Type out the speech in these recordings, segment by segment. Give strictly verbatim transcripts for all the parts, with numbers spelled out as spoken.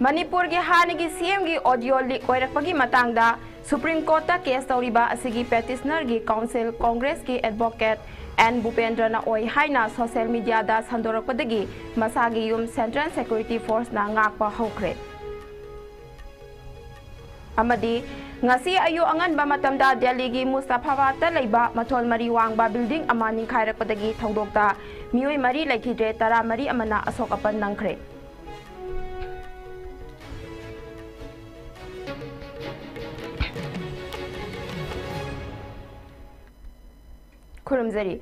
ꯃꯅꯤꯄꯨꯔꯒꯤ ꯍꯥꯟꯅꯒꯤ ꯁꯤ ꯑꯦꯝꯒꯤ ꯑꯣꯗꯤꯑꯣ ꯂꯤꯛ ꯑꯣꯏꯔꯛꯄꯒꯤ ꯃꯇꯥꯡꯗ ꯁꯨꯄ꯭ꯔꯤꯝ ꯀꯣꯔꯠꯇ ꯀꯦꯁ ꯇꯧꯔꯤꯕ ꯑꯁꯤꯒꯤ ꯄꯦꯇꯤꯁꯅꯔꯒꯤ ꯀꯥꯎꯟꯁꯤꯜ ꯀꯣꯡꯒ꯭ꯔꯦꯁꯀꯤ ꯑꯦꯗꯚꯣꯀꯦꯠ ꯑꯦꯟ ꯚꯨꯄꯦꯟꯗ꯭ꯔꯅ ꯑꯣꯏ ꯍꯥꯏꯅ ꯁꯣꯁꯤꯌꯦꯜ ꯃꯤꯗꯤꯌꯥꯗ ꯁꯟꯗꯣꯔꯛꯄꯗꯒꯤ ꯃꯁꯥꯒꯤ ꯌꯨꯝ ꯁꯦꯟꯇ꯭ꯔꯦꯜ ꯁꯦꯀ꯭ꯌꯨꯔꯤꯇꯤ ꯐꯣꯔꯁꯅ ꯉꯥꯛꯄ ꯍꯧꯈ꯭ꯔꯦ꯫ ꯑꯃꯗꯤ ꯉꯁꯤ ꯑꯌꯨꯛ ꯑꯉꯟꯕ ꯃꯇꯝꯗ ꯗꯦꯜꯂꯤꯒꯤ ꯃꯨꯁꯇꯐꯥꯕꯥꯗꯇ ꯂꯩꯕ ꯃꯊꯣꯟ ꯃꯔꯤ ꯋꯥꯡꯕ ꯕꯤꯜꯗꯤꯡ ꯑꯃ ꯅꯤꯡꯈꯥꯏꯔꯛꯄꯗꯒꯤ ꯊꯧꯗꯣꯛꯇ ꯃꯤꯑꯣꯏ ꯃꯔꯤ ꯂꯩꯈꯤꯗ꯭ꯔꯦ, ꯇꯔꯥꯃꯔꯤ ꯑꯃꯅ ꯑꯁꯣꯛ ꯑꯄꯟ ꯅꯪꯈ꯭ꯔꯦ꯫ ꯈꯨꯔꯨꯝꯖꯔꯤ꯫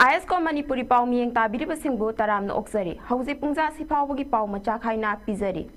ꯑꯥꯏ ꯑꯦꯁ ꯀꯣ ꯃꯅꯤꯄꯨꯔꯤ ꯄꯥꯎ ꯃꯤꯌꯦꯡ ꯇꯥꯕꯤꯔꯤꯕꯁꯤꯡꯕꯨ ꯇꯔꯥꯝꯅ ꯑꯣꯛꯆꯔꯤ꯫ ꯍꯧꯖꯤꯛ ꯄꯨꯡꯖꯥ ꯁꯤꯐꯥꯎꯕꯒꯤ ꯄꯥꯎ ꯃꯆꯥ ꯈꯥꯏꯅ ꯄꯤꯖꯔꯤ꯫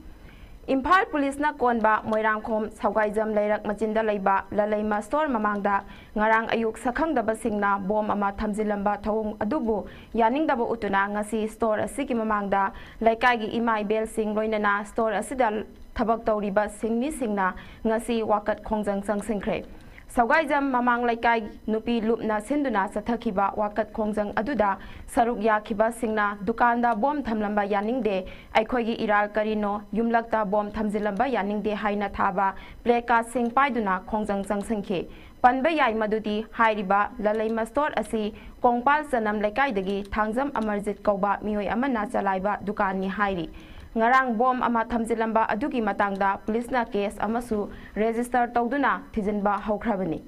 ꯏꯝꯐꯥꯜ ꯄꯨꯂꯤꯁꯅ ꯀꯣꯟꯕ ꯃꯣꯏꯔꯥꯡꯈꯣꯝ ꯁꯧꯒꯥꯏꯖꯝ ꯂꯩꯔꯛ ꯃꯆꯤꯟꯗ ꯂꯩꯕ ꯂꯂꯩꯃ ꯁ꯭ꯇꯣꯔ ꯃꯃꯥꯡꯗ ꯉꯔꯥꯡ ꯑꯌꯨꯛ ꯁꯛꯈꯪꯗꯕꯁꯤꯡꯅ ꯕꯣꯝ ꯑꯃ ꯊꯝꯖꯤꯜꯂꯝꯕ ꯊꯧꯑꯣꯡ ꯑꯗꯨꯕꯨ ꯌꯥꯅꯤꯡꯗꯕ ꯎꯠꯇꯨꯅ ꯉꯁꯤ ꯁ꯭ꯇꯣꯔ ꯑꯁꯤꯒꯤ ꯃꯃꯥꯡꯗ ꯂꯩꯀꯥꯏꯒꯤ ꯏꯃꯥ ꯏꯕꯦꯜꯁꯤꯡ ꯂꯣꯏꯅꯅ ꯁ꯭ꯇꯣꯔ ꯑꯁꯤꯗ ꯊꯕꯛ ꯇꯧꯔꯤꯕ ꯁꯤꯟꯃꯤꯁꯤꯡꯅ ꯉꯁꯤ ꯋꯥꯀꯠ ꯈꯣꯡꯖꯪ ꯆꯪꯁꯤꯟꯈ꯭ꯔꯦ꯫ ꯁꯧꯒꯥꯏꯖꯝ ꯃꯃꯥꯡ ꯂꯩꯀꯥꯏ ꯅꯨꯄꯤ ꯂꯨꯞꯅ ꯁꯤꯟꯗꯨꯅ ꯆꯠꯊꯈꯤꯕ ꯋꯥꯀꯠ ꯈꯣꯡꯖꯪ ꯑꯗꯨꯗ ꯁꯔꯨꯛ ꯌꯥꯈꯤꯕꯁꯤꯡꯅ ꯗꯨꯀꯥꯟꯗ ꯕꯣꯝ ꯊꯝꯂꯝꯕ ꯌꯥꯅꯤꯡꯗꯦ, ꯑꯩꯈꯣꯏꯒꯤ ꯏꯔꯥꯜ ꯀꯔꯤꯅꯣ, ꯌꯨꯝꯂꯛꯇ ꯕꯣꯝ ꯊꯝꯖꯤꯜꯂꯝꯕ ꯌꯥꯅꯤꯡꯗꯦ ꯍꯥꯏꯅ ꯊꯥꯕ ꯄ꯭ꯂꯦ ꯀꯥꯔꯗꯁꯤꯡ ꯄꯥꯏꯗꯨꯅ ꯈꯣꯡꯖꯪ ꯆꯪꯁꯤꯟꯈꯤ꯫ ꯄꯟꯕ ꯌꯥꯏ ꯃꯗꯨꯗꯤ ꯍꯥꯏꯔꯤꯕ ꯂꯂꯩꯃ ꯁ꯭ꯇꯣꯔ ꯑꯁꯤ ꯀꯣꯡꯄꯥꯜ ꯆꯅꯝ ꯂꯩꯀꯥꯏꯗꯒꯤ ꯊꯥꯡꯖꯝ ꯑꯃꯔꯖꯤꯠ ꯀꯧꯕ ꯃꯤꯑꯣꯏ ꯑꯃꯅ ꯆꯂꯥꯏꯕ ꯗꯨꯀꯥꯟꯅꯤ ꯍꯥꯏꯔꯤ꯫ ꯉꯔꯥꯡ ꯕꯣꯝ ꯑꯃ ꯊꯝꯖꯤꯜꯂꯝꯕ ꯑꯗꯨꯒꯤ ꯃꯇꯥꯡꯗ ꯄꯨꯂꯤꯁꯅ ꯀꯦꯁ ꯑꯃꯁꯨ ꯔꯦꯖꯤꯁꯇꯔ ꯇꯧꯗꯨꯅ ꯊꯤꯖꯤꯟꯕ ꯍꯧꯈ꯭ꯔꯕꯅꯤ꯫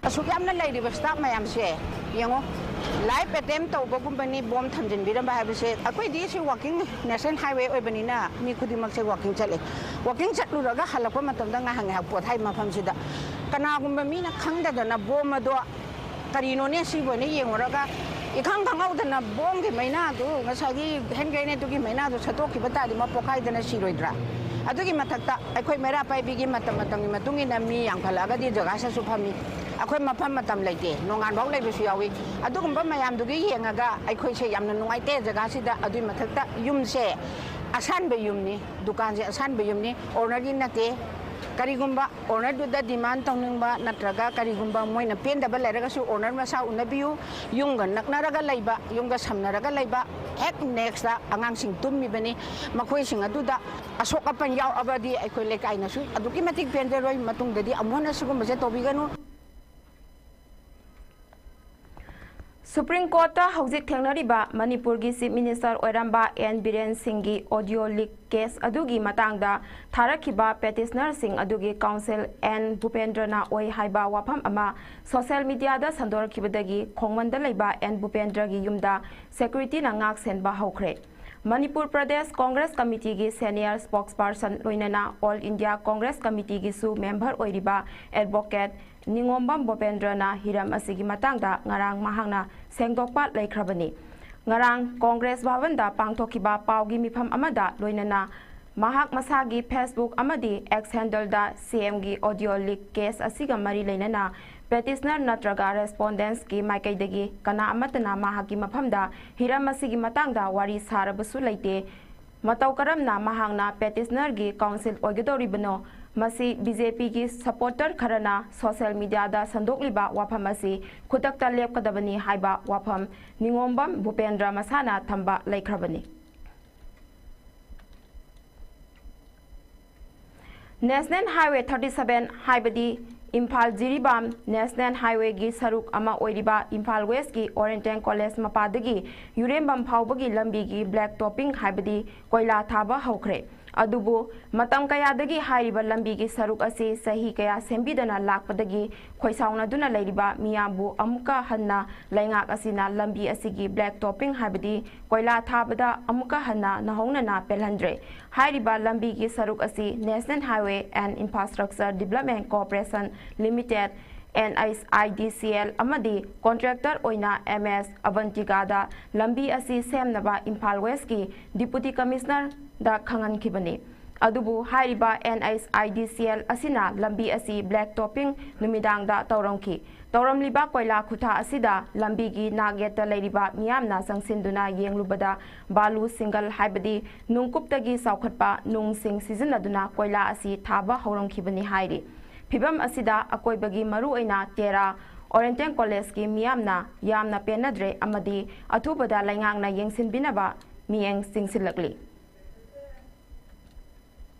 ꯑꯁꯨꯛ ꯌꯥꯝꯅ ꯂꯩꯔꯤꯕ ꯁ꯭ꯇꯥꯐ ꯃꯌꯥꯝꯁꯦ ꯌꯦꯡꯉꯣ, ꯂꯥꯏꯐ ꯑꯦꯇꯦꯝ ꯇꯧꯕꯒꯨꯝꯕꯅꯤ ꯕꯣꯝ ꯊꯝꯖꯤꯟꯕꯤꯔꯝꯕ ꯍꯥꯏꯕꯁꯦ꯫ ꯑꯩꯈꯣꯏꯗꯤ ꯁꯤ ꯋꯥꯀꯤꯡ, ꯅꯦꯁꯅꯦꯜ ꯍꯥꯏꯋꯦ ꯑꯣꯏꯕꯅꯤꯅ ꯃꯤ ꯈꯨꯗꯤꯡꯃꯛꯁꯦ ꯋꯥꯀꯤꯡ ꯆꯠꯂꯦ꯫ ꯋꯥꯀꯤꯡ ꯆꯠꯂꯨꯔꯒ ꯍꯜꯂꯛꯄ ꯃꯇꯝꯗ ꯉꯥꯏꯍꯥꯛ ꯉꯥꯏꯍꯥꯛ ꯄꯣꯊꯥꯏ ꯃꯐꯝꯁꯤꯗ꯫ ꯀꯅꯥꯒꯨꯝꯕ ꯃꯤꯅ ꯈꯪꯗꯗꯅ ꯕꯣꯝ ꯑꯗꯣ ꯀꯔꯤꯅꯣꯅꯦ ꯁꯤꯕꯨ ꯍꯥꯏꯅ ꯌꯦꯡꯉꯨꯔꯒ ꯏꯈꯪ ꯈꯪꯍꯧꯗꯅ ꯕꯣꯝꯒꯤ ꯃꯩꯅꯥꯗꯨ, ꯉꯁꯥꯏꯒꯤ ꯍꯦꯟ ꯒ꯭ꯔꯦꯅꯦꯗꯇꯨꯒꯤ ꯃꯩꯅꯥꯗꯨ ꯁꯠꯇꯣꯛꯈꯤꯕ ꯇꯥꯔꯗꯤ ꯃꯥ ꯄꯣꯛꯈꯥꯏꯗꯅ ꯁꯤꯔꯣꯏꯗ꯭ꯔꯥ? ꯑꯗꯨꯒꯤ ꯃꯊꯛꯇ ꯑꯩꯈꯣꯏ ꯃꯩꯔꯥ ꯄꯥꯏꯕꯤꯒꯤ ꯃꯇꯝ ꯃꯇꯝꯒꯤ ꯃꯇꯨꯡ ꯏꯟꯅ ꯃꯤ ꯌꯥꯝꯈꯠꯂꯛꯑꯒꯗꯤ ꯖꯒꯥꯁꯤꯁꯨ ꯐꯝꯃꯤ꯫ ꯑꯩꯈꯣꯏ ꯃꯐꯝ ꯃꯇꯝ ꯂꯩꯇꯦ, ꯅꯣꯡꯉꯥꯟꯐꯥꯎ ꯂꯩꯕꯁꯨ ꯌꯥꯎꯏ꯫ ꯑꯗꯨꯒꯨꯝꯕ ꯃꯌꯥꯝꯗꯨꯒꯤ ꯌꯦꯡꯉꯒ ꯑꯩꯈꯣꯏꯁꯦ ꯌꯥꯝꯅ ꯅꯨꯡꯉꯥꯏꯇꯦ ꯖꯒꯥꯁꯤꯗ꯫ ꯑꯗꯨꯒꯤ ꯃꯊꯛꯇ ꯌꯨꯝꯁꯦ ꯑꯁꯥꯟꯕ ꯌꯨꯝꯅꯤ, ꯗꯨꯀꯥꯟꯁꯦ ꯑꯁꯥꯟꯕ ꯌꯨꯝꯅꯤ, ꯑꯣꯅꯔꯒꯤ ꯅꯠꯇꯦ꯫ ꯀꯔꯤꯒꯨꯝꯕ ownerꯗꯨꯗ demand ꯇꯧꯅꯤꯡꯕ ꯅꯠꯇ꯭ꯔꯒ ꯀꯔꯤꯒꯨꯝꯕ ꯃꯣꯏꯅ ꯄꯦꯟꯗꯕ ꯂꯩꯔꯒꯁꯨ owner ꯃꯁꯥ ꯎꯅꯕꯤꯌꯨ꯫ ꯌꯨꯝꯒ ꯅꯛꯅꯔꯒ ꯂꯩꯕ, ꯌꯨꯝꯒ ꯁꯝꯅꯔꯒ ꯂꯩꯕ, ꯍꯦꯛ nextꯇ ꯑꯉꯥꯡꯁꯤꯡ ꯇꯨꯝꯃꯤꯕꯅꯤ꯫ ꯃꯈꯣꯏꯁꯤꯡ ꯑꯗꯨꯗ ꯑꯁꯣꯛ ꯑꯄꯟ ꯌꯥꯎꯔꯕꯗꯤ ꯑꯩꯈꯣꯏ ꯂꯩꯀꯥꯏꯅꯁꯨ ꯑꯗꯨꯛꯀꯤ ꯃꯇꯤꯛ ꯄꯦꯟꯖꯔꯣꯏ꯫ ꯃꯇꯨꯡꯗꯗꯤ ꯑꯃꯨꯛ ꯍꯟꯅ ꯁꯤꯒꯨꯝꯕꯁꯦ ꯇꯧꯕꯤꯒꯅꯨ꯫ Supreme Courtꯇ ꯍꯧꯖꯤꯛ ꯊꯦꯡꯅꯔꯤꯕ ꯃꯅꯤꯄꯨꯔꯒꯤ Chief Minister ꯑꯣꯏꯔꯝꯕ ꯑꯦꯟ ꯕꯤꯔꯦꯟ ꯁꯤꯡꯒꯤ audio leak case ꯑꯗꯨꯒꯤ ꯃꯇꯥꯡꯗ ꯊꯥꯔꯛꯈꯤꯕ petitionerꯁꯤꯡ ꯑꯗꯨꯒꯤ counsel ꯑꯦꯟ ꯚꯨꯄꯦꯟꯗ꯭ꯔꯅ ꯑꯣꯏ ꯍꯥꯏꯕ ꯋꯥꯐꯝ ꯑꯃ social mediaꯗ ꯁꯟꯗꯣꯔꯛꯈꯤꯕꯗꯒꯤ ꯈꯣꯡꯃꯟꯗ ꯂꯩꯕ ꯑꯦꯟ ꯚꯨꯄꯦꯟꯗ꯭ꯔꯒꯤ ꯌꯨꯝꯗ securityꯅ ꯉꯥꯛ ꯁꯦꯟꯕ ꯍꯧꯈ꯭ꯔꯦ꯫ Manipur Pradesh Congress Committeeꯒꯤ senior spokesperson ꯂꯣꯏꯅꯅ All India Congress Committeeꯒꯤꯁꯨ member ꯑꯣꯏꯔꯤꯕ advocate ꯅꯤꯉꯣꯝꯕꯝ ꯚꯨꯄꯦꯟꯗ꯭ꯔꯅ ꯍꯤꯔꯝ ꯑꯁꯤꯒꯤ ꯃꯇꯥꯡꯗ ꯉꯔꯥꯡ ꯃꯍꯥꯛꯅ ꯁꯦꯡꯗꯣꯛꯄ ꯂꯩꯈ꯭ꯔꯕꯅꯤ꯫ ꯉꯔꯥꯡ Congress ꯚꯕꯟꯗ ꯄꯥꯡꯊꯣꯛꯈꯤꯕ ꯄꯥꯎꯒꯤ ꯃꯤꯐꯝ ꯑꯃꯗ ꯂꯣꯏꯅꯅ ꯃꯍꯥꯛ ꯃꯁꯥꯒꯤ Facebook ꯑꯃꯗꯤ X handleꯗ CMꯒꯤ audio leak case ꯑꯁꯤꯒ ꯃꯔꯤ ꯂꯩꯅꯅ petitioner ꯅꯠꯇ꯭ꯔꯒ respondentsꯀꯤ ꯃꯥꯏꯀꯩꯗꯒꯤ ꯀꯅꯥ ꯑꯃꯠꯇꯅ ꯃꯍꯥꯛꯀꯤ ꯃꯐꯝꯗ ꯍꯤꯔꯝ ꯑꯁꯤꯒꯤ ꯃꯇꯥꯡꯗ ꯋꯥꯔꯤ ꯁꯥꯔꯕꯁꯨ ꯂꯩꯇꯦ꯫ ꯃꯇꯧ ꯀꯔꯝꯅ ꯃꯍꯥꯛꯅ petitionerꯒꯤ counsel ꯑꯣꯏꯒꯗꯧꯔꯤꯕꯅꯣ? ꯃꯁꯤ BJPꯒꯤ supporter ꯈꯔꯅ social mediaꯗ ꯁꯟꯗꯣꯛꯂꯤꯕ ꯋꯥꯐꯝ ꯑꯁꯤ ꯈꯨꯗꯛꯇ ꯂꯦꯞꯀꯗꯕꯅꯤ ꯍꯥꯏꯕ ꯋꯥꯐꯝ ꯅꯤꯉꯣꯝꯕꯝ ꯚꯨꯄꯦꯟꯗ꯭ꯔ ꯃꯁꯥꯅ ꯊꯝꯕ ꯂꯩꯈ꯭ꯔꯕꯅꯤ꯫ National Highway thirty seven ꯍꯥꯏꯕꯗꯤ ꯏꯝꯐꯥꯜ ꯖꯤꯔꯤꯕꯥꯝ National Highwayꯒꯤ ꯁꯔꯨꯛ ꯑꯃ ꯑꯣꯏꯔꯤꯕ ꯏꯝꯐꯥꯜ Westꯀꯤ Oriental College ꯃꯄꯥꯗꯒꯤ ꯌꯨꯔꯦꯝꯕꯝ ꯐꯥꯎꯕꯒꯤ ꯂꯝꯕꯤꯒꯤ black topping ꯍꯥꯏꯕꯗꯤ ꯀꯣꯏꯂꯥ ꯊꯥꯕ ꯍꯧꯈ꯭ꯔꯦ꯫ ꯑꯗꯨꯕꯨ ꯃꯇꯝ ꯀꯌꯥꯗꯒꯤ ꯍꯥꯏꯔꯤꯕ ꯂꯝꯕꯤꯒꯤ ꯁꯔꯨꯛ ꯑꯁꯤ ꯆꯍꯤ ꯀꯌꯥ ꯁꯦꯝꯕꯤꯗꯅ ꯂꯥꯛꯄꯗꯒꯤ ꯈꯣꯏꯁꯥꯎꯅꯗꯨꯅ ꯂꯩꯔꯤꯕ ꯃꯤꯌꯥꯝꯕꯨ ꯑꯃꯨꯛꯀ ꯍꯟꯅ ꯂꯩꯉꯥꯛ ꯑꯁꯤꯅ ꯂꯝꯕꯤ ꯑꯁꯤꯒꯤ black topping ꯍꯥꯏꯕꯗꯤ ꯀꯣꯏꯂꯥ ꯊꯥꯕꯗ ꯑꯃꯨꯛꯀ ꯍꯟꯅ ꯅꯧꯍꯧꯅꯅ ꯄꯦꯜꯍꯟꯗ꯭ꯔꯦ꯫ ꯍꯥꯏꯔꯤꯕ ꯂꯝꯕꯤꯒꯤ ꯁꯔꯨꯛ ꯑꯁꯤ National Highway and Infrastructure Development Corporation Limited, NHIDCL, ꯑꯃꯗꯤ contractor ꯑꯣꯏꯅ MS ꯑꯚꯟꯇꯤꯀꯥꯗ ꯂꯝꯕꯤ ꯑꯁꯤ ꯁꯦꯝꯅꯕ ꯏꯝꯐꯥꯜ Westꯀꯤ Deputy Commissionerꯗ ꯈꯪꯍꯟꯈꯤꯕꯅꯤ꯫ ꯑꯗꯨꯕꯨ ꯍꯥꯏꯔꯤꯕ NHIDCL ꯑꯁꯤꯅ ꯂꯝꯕꯤ ꯑꯁꯤ black topping ꯅꯨꯃꯤꯗꯥꯡꯗ ꯇꯧꯔꯝꯈꯤ꯫ ꯇꯧꯔꯝꯂꯤꯕ ꯀꯣꯏꯂꯥ ꯈꯨꯊꯥ ꯑꯁꯤꯗ ꯂꯝꯕꯤꯒꯤ ꯅꯥꯛ ꯌꯦꯠꯇ ꯂꯩꯔꯤꯕ ꯃꯤꯌꯥꯝꯅ ꯆꯪꯁꯤꯟꯗꯨꯅ ꯌꯦꯡꯂꯨꯕꯗ ꯕꯥꯂꯨ ꯁꯤꯡꯒꯜ ꯍꯥꯏꯕꯗꯤ ꯅꯨꯡꯀꯨꯞꯇꯒꯤ ꯆꯥꯎꯈꯠꯄ ꯅꯨꯡꯁꯤꯡ ꯁꯤꯖꯤꯟꯅꯗꯨꯅ ꯀꯣꯏꯂꯥ ꯑꯁꯤ ꯊꯥꯕ ꯍꯧꯔꯝꯈꯤꯕꯅꯤ ꯍꯥꯏꯔꯤ꯫ ꯐꯤꯚꯝ ꯑꯁꯤꯗ ꯑꯀꯣꯏꯕꯒꯤ ꯃꯔꯨꯑꯣꯏꯅ ꯇꯦꯔꯥ ꯑꯣꯔꯤꯌꯦꯟꯇꯦꯜ ꯀꯣꯂꯦꯖꯀꯤ ꯃꯤꯌꯥꯝꯅ ꯌꯥꯝꯅ ꯄꯦꯟꯅꯗ꯭ꯔꯦ ꯑꯃꯗꯤ ꯑꯊꯨꯕꯗ ꯂꯩꯉꯥꯛꯅ ꯌꯦꯡꯁꯤꯟꯕꯤꯅꯕ ꯃꯤꯠꯌꯦꯡ ꯆꯤꯡꯁꯤꯜꯂꯛꯂꯤ꯫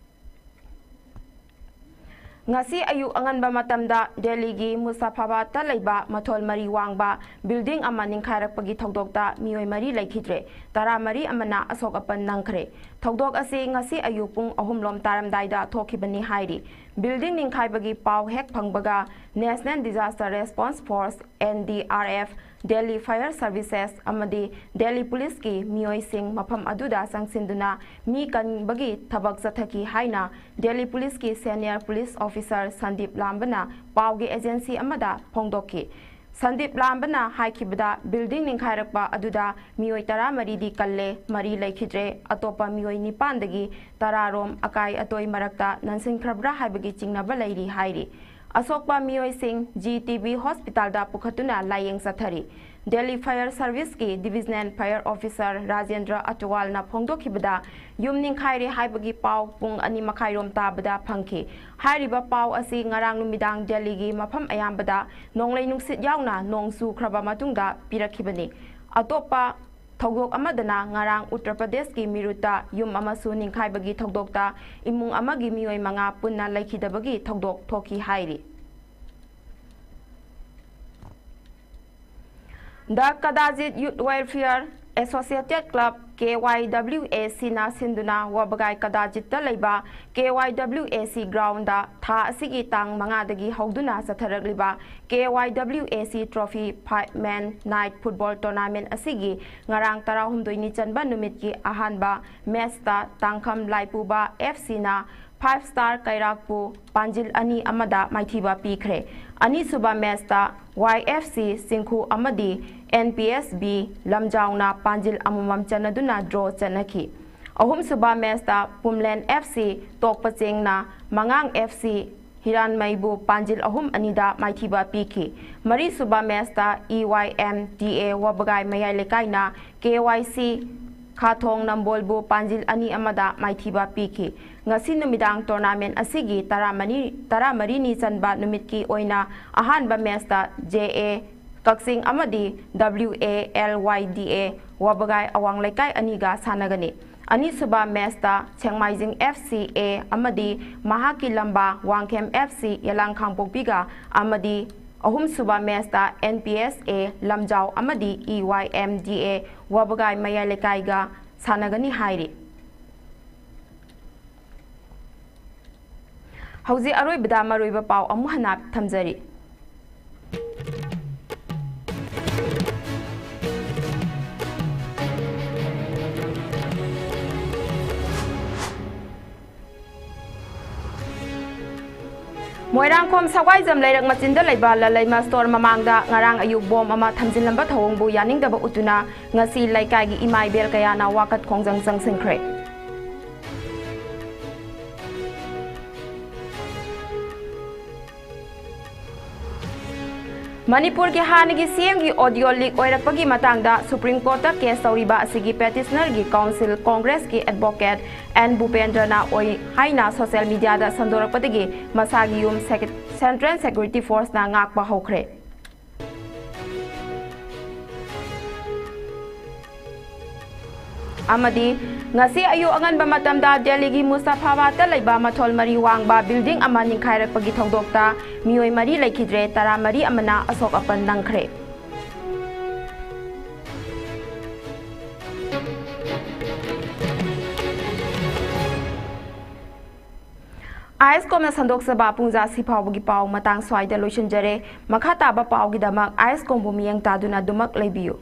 ꯉꯁꯤ ꯑꯌꯨꯛ ꯑꯉꯟꯕ ꯃꯇꯝꯗ ꯗꯦꯜꯂꯤꯒꯤ ꯃꯨꯁꯥꯐꯥꯕꯥꯗꯇ ꯂꯩꯕ ꯃꯊꯣꯜ ꯃꯔꯤ ꯋꯥꯡꯕ building ꯑꯃ ꯅꯤꯡꯈꯥꯏꯔꯛꯄꯒꯤ ꯊꯧꯗꯣꯛꯇ ꯃꯤꯑꯣꯏ ꯃꯔꯤ ꯂꯩꯈꯤꯗ꯭ꯔꯦ, ꯇꯔꯥꯃꯔꯤ ꯑꯃꯅ ꯑꯁꯣꯛ ꯑꯄꯟ ꯅꯪꯈ꯭ꯔꯦ꯫ ꯊꯧꯗꯣꯛ ꯑꯁꯤ ꯉꯁꯤ ꯑꯌꯨꯛ ꯄꯨꯡ ꯑꯍꯨꯝ ꯂꯣꯝ ꯇꯥꯔꯝꯗꯥꯏꯗ ꯊꯣꯛꯈꯤꯕꯅꯤ ꯍꯥꯏꯔꯤ꯫ Building ꯅꯤꯡꯈꯥꯏꯕꯒꯤ ꯄꯥꯎ ꯍꯦꯛ ꯐꯪꯕꯒ National Disaster Response Force, NDRF, Delhi Fire Services ꯑꯃꯗꯤ ꯗꯦꯜꯂꯤ ꯄꯨꯂꯤꯁꯀꯤ ꯃꯤꯑꯣꯏꯁꯤꯡ ꯃꯐꯝ ꯑꯗꯨꯗ ꯆꯪꯁꯤꯟꯗꯨꯅ ꯃꯤ ꯀꯟꯕꯒꯤ ꯊꯕꯛ ꯆꯠꯊꯈꯤ ꯍꯥꯏꯅ ꯗꯦꯜꯂꯤ ꯄꯨꯂꯤꯁꯀꯤ senior police officer ꯁꯟꯗꯤꯞ ꯂꯥꯝꯕꯅ ꯄꯥꯎꯒꯤ agency ꯑꯃꯗ ꯐꯣꯡꯗꯣꯛꯈꯤ꯫ ꯁꯟꯗꯤꯞ ꯂꯥꯝꯕꯅ ꯍꯥꯏꯈꯤꯕꯗ, building ꯅꯤꯡꯈꯥꯏꯔꯛꯄ ꯑꯗꯨꯗ ꯃꯤꯑꯣꯏ ꯇꯔꯥꯃꯔꯤꯗꯤ ꯀꯜꯂꯦ, ꯃꯔꯤ ꯂꯩꯈꯤꯗ꯭ꯔꯦ, ꯑꯇꯣꯞꯄ ꯃꯤꯑꯣꯏ ꯅꯤꯄꯥꯟꯗꯒꯤ ꯇꯔꯥꯔꯣꯝ ꯑꯀꯥꯏ ꯑꯇꯣꯏ ꯃꯔꯛꯇ ꯅꯟꯁꯤꯟꯈ꯭ꯔꯕ꯭ꯔꯥ ꯍꯥꯏꯕꯒꯤ ꯆꯤꯡꯅꯕ ꯂꯩꯔꯤ ꯍꯥꯏꯔꯤ꯫ ꯑꯁꯣꯛꯄ ꯃꯤꯑꯣꯏꯁꯤꯡ GTB hospitalꯗ ꯄꯨꯈꯠꯇꯨꯅ ꯂꯥꯌꯦꯡ ꯆꯠꯊꯔꯤ꯫ Delhi Fire Serviceꯀꯤ Divisional Fire Officer Rajendra ꯑꯇꯋꯥꯜꯅ ꯐꯣꯡꯗꯣꯛꯈꯤꯕꯗ, ꯌꯨꯝ ꯅꯤꯡꯈꯥꯏꯔꯦ ꯍꯥꯏꯕꯒꯤ ꯄꯥꯎ ꯄꯨꯡ ꯑꯅꯤ ꯃꯈꯥꯏꯔꯣꯝ ꯇꯥꯕꯗ ꯐꯪꯈꯤ꯫ ꯍꯥꯏꯔꯤꯕ ꯄꯥꯎ ꯑꯁꯤ ꯉꯔꯥꯡ ꯅꯨꯃꯤꯗꯥꯡ ꯗꯦꯜꯂꯤꯒꯤ ꯃꯐꯝ ꯑꯌꯥꯝꯕꯗ ꯅꯣꯡꯂꯩ ꯅꯨꯡꯁꯤꯠ ꯌꯥꯎꯅ ꯅꯣꯡ ꯆꯨꯈ꯭ꯔꯕ ꯃꯇꯨꯡꯗ ꯄꯤꯔꯛꯈꯤꯕꯅꯤ꯫ ꯑꯇꯣꯞꯄ ꯊꯧꯗꯣꯛ ꯑꯃꯗꯅ ꯉꯔꯥꯡ ꯎꯠꯇꯔ ꯄ꯭ꯔꯗꯦꯁꯀꯤ ꯃꯤꯔꯨꯠꯇ ꯌꯨꯝ ꯑꯃꯁꯨ ꯅꯤꯡꯈꯥꯏꯕꯒꯤ ꯊꯧꯗꯣꯛꯇ ꯏꯃꯨꯡ ꯑꯃꯒꯤ ꯃꯤꯑꯣꯏ ꯃꯉꯥ ꯄꯨꯟꯅ ꯂꯩꯈꯤꯗꯕꯒꯤ ꯊꯧꯗꯣꯛ ꯊꯣꯛꯈꯤ ꯍꯥꯏꯔꯤ꯫ The Kadajit Youth Welfare Associated Club, KYWACꯅ ꯁꯤꯟꯗꯨꯅ ꯋꯥꯕꯒꯥꯏ ꯀꯗꯥꯖꯤꯠꯇ ꯂꯩꯕ KYWAC groundꯗ ꯊꯥ ꯑꯁꯤꯒꯤ ꯇꯥꯡ ꯃꯉꯥꯗꯒꯤ ꯍꯧꯗꯨꯅ ꯆꯠꯊꯔꯛꯂꯤꯕ KYWAC Trophy Five Man Night Football Tournament ꯑꯁꯤꯒꯤ ꯉꯔꯥꯡ ꯇꯔꯥꯍꯨꯝꯗꯣꯏꯅꯤ ꯆꯟꯕ ꯅꯨꯃꯤꯠꯀꯤ ꯑꯍꯥꯟꯕ matchꯇ ꯇꯥꯡꯈꯝ ꯂꯥꯏꯄꯨꯕ FCꯅ Five Star ꯀꯩꯔꯥꯛꯄꯨ ꯄꯥꯟꯖꯤꯜ ꯑꯅꯤ ꯑꯃꯗ ꯃꯥꯏꯊꯤꯕ ꯄꯤꯈ꯭ꯔꯦ꯫ ꯑꯅꯤꯁꯨꯕ matchꯇ YFC ꯆꯤꯡꯈꯨ ꯑꯃꯗꯤ NPSB ꯂꯝꯖꯥꯎꯅ ꯄꯥꯟꯖꯤꯜ ꯑꯃꯃꯝ ꯆꯟꯅꯗꯨꯅ draw ꯆꯠꯅꯈꯤ꯫ ꯑꯍꯨꯝꯁꯨꯕ ꯃꯦꯆꯇ ꯄꯨꯝꯂꯦꯟ F C ꯇꯣꯛꯄꯆꯦꯡꯅ ꯃꯉꯥꯡ F C ꯍꯤꯔꯥꯟꯃꯩꯕꯨ ꯄꯥꯟꯖꯤꯜ ꯑꯍꯨꯝ ꯑꯅꯤꯗ ꯃꯥꯏꯊꯤꯕ ꯄꯤꯈꯤ꯫ ꯃꯔꯤꯁꯨꯕ ꯃꯦꯆꯇ E Y M D A ꯋꯥꯕꯒꯥꯏ ꯃꯌꯥꯏ ꯂꯩꯀꯥꯏꯅ K Y C ꯈꯥꯊꯣꯡ ꯅꯝꯕꯣꯜꯕꯨ ꯄꯥꯟꯖꯤꯜ ꯑꯅꯤ ꯑꯃꯗ ꯃꯥꯏꯊꯤꯕ ꯄꯤꯈꯤ꯫ ꯉꯁꯤ ꯅꯨꯃꯤꯗꯥꯡ ꯇꯣꯔꯅꯥꯃꯦꯟ ꯑꯁꯤꯒꯤ ꯇꯔꯥꯃꯔꯤ, ꯇꯔꯥꯃꯔꯤꯅꯤ ꯆꯟꯕ ꯅꯨꯃꯤꯠꯀꯤ ꯑꯣꯏꯅ ꯑꯍꯥꯟꯕ ꯃꯦꯆꯇ J A ꯀꯛꯆꯤꯡ ꯑꯃꯗꯤ W A L Y D A ꯋꯥꯕꯒꯥꯏ ꯑꯋꯥꯡ ꯂꯩꯀꯥꯏ ꯑꯅꯤꯒ ꯁꯥꯟꯅꯒꯅꯤ꯫ ꯑꯅꯤꯁꯨꯕ ꯃꯦꯆꯇ ꯁꯦꯡꯃꯥꯏꯖꯤꯡ F C A ꯑꯃꯗꯤ ꯃꯍꯥꯛꯀꯤ ꯂꯝꯕꯥ ꯋꯥꯡꯈꯦꯝ F C ꯌꯦꯂꯥꯡ ꯈꯥꯡꯄꯣꯛꯄꯤꯒ ꯑꯃꯗꯤ ꯑꯍꯨꯝꯁꯨꯕ ꯃꯦꯆꯇ N P S A ꯂꯝꯖꯥꯎ ꯑꯃꯗꯤ E Y M D A ꯋꯥꯕꯒꯥꯏ ꯃꯌꯥꯏ ꯂꯩꯀꯥꯏꯒ ꯁꯥꯟꯅꯒꯅꯤ ꯍꯥꯏꯔꯤ꯫ ꯍꯧꯖꯤꯛ ꯑꯔꯣꯏꯕꯗ ꯃꯔꯨꯑꯣꯏꯕ ꯄꯥꯎ ꯑꯃꯨꯛ ꯍꯟꯅ ꯊꯝꯖꯔꯤ꯫ ꯃꯣꯏꯔꯥꯡꯈꯣꯝ ꯁꯋꯥꯏꯖꯝ ꯂꯩꯔꯛ ꯃꯆꯤꯟꯗ ꯂꯩꯕ ꯂꯂꯩꯃ ꯁ꯭ꯇꯣꯔ ꯃꯃꯥꯡꯗ ꯉꯔꯥꯡ ꯑꯌꯨꯛ ꯕꯣꯝ ꯑꯃ ꯊꯝꯖꯤꯜꯂꯝꯕ ꯊꯧꯑꯣꯡꯕꯨ ꯌꯥꯅꯤꯡꯗꯕ ꯎꯠꯇꯨꯅ ꯉꯁꯤ ꯂꯩꯀꯥꯏꯒꯤ ꯏꯃꯥ ꯏꯕꯦꯜ ꯀꯌꯥꯅ ꯋꯥꯀꯠ ꯈꯣꯡꯖꯪ ꯆꯪꯁꯤꯟꯈ꯭ꯔꯦ꯫ ꯃꯅꯤꯄꯨꯔꯒꯤ ꯍꯥꯟꯅꯒꯤ C M ꯒꯤ audio leak ꯑꯣꯏꯔꯛꯄꯒꯤ ꯃꯇꯥꯡꯗ ꯁꯨꯄ꯭ꯔꯤꯝ ꯀꯣꯔꯠꯇ ꯀꯦꯁ ꯇꯧꯔꯤꯕ ꯑꯁꯤꯒꯤ petitioner ꯒꯤ counsel ꯀꯣꯡꯒ꯭ꯔꯦꯁꯀꯤ advocate N ꯚꯨꯄꯦꯟꯗ꯭ꯔꯅ ꯑꯣꯏ ꯍꯥꯏꯅ social media ꯗ ꯁꯟꯗꯣꯔꯛꯄꯗꯒꯤ ꯃꯁꯥꯒꯤ ꯌꯨꯝ ꯁꯦꯀ-, Central Security Force ꯅ ꯉꯥꯛꯄ ꯍꯧꯈ꯭ꯔꯦ꯫ ꯑꯃꯗꯤ ꯉꯁꯤ ꯑꯌꯨꯛ ꯑꯉꯟꯕ ꯃꯇꯝꯗ ꯗꯦꯜꯂꯤꯒꯤ ꯃꯨꯁꯇꯐꯥꯕꯥꯗꯇ ꯂꯩꯕ ꯃꯊꯣꯜ ꯃꯔꯤ ꯋꯥꯡꯕ building ꯑꯃ ꯅꯤꯡꯈꯥꯏꯔꯛꯄꯒꯤ ꯊꯧꯗꯣꯛꯇ ꯃꯤꯑꯣꯏ ꯃꯔꯤ ꯂꯩꯈꯤꯗ꯭ꯔꯦ, ꯇꯔꯥꯃꯔꯤ ꯑꯃꯅ ꯑꯁꯣꯛ ꯑꯄꯟ ꯅꯪꯈ꯭ꯔꯦ꯫ ꯑꯥꯏ ꯑꯦꯁ ꯀꯣꯝꯅ ꯁꯟꯗꯣꯛꯆꯕ ꯄꯨꯡꯖꯥ ꯁꯤ ꯐꯥꯎꯕꯒꯤ ꯄꯥꯎ ꯃꯇꯥꯡ ꯁ꯭ꯋꯥꯏꯗ ꯂꯣꯏꯁꯤꯟꯖꯔꯦ꯫ ꯃꯈꯥ ꯇꯥꯕ ꯄꯥꯎꯒꯤꯗꯃꯛ ꯑꯥꯏ ꯑꯦꯁ ꯀꯣꯝꯕꯨ ꯃꯤꯠꯌꯦꯡ ꯇꯥꯗꯨꯅ ꯑꯗꯨꯃꯛ ꯂꯩꯕꯤꯌꯨ꯫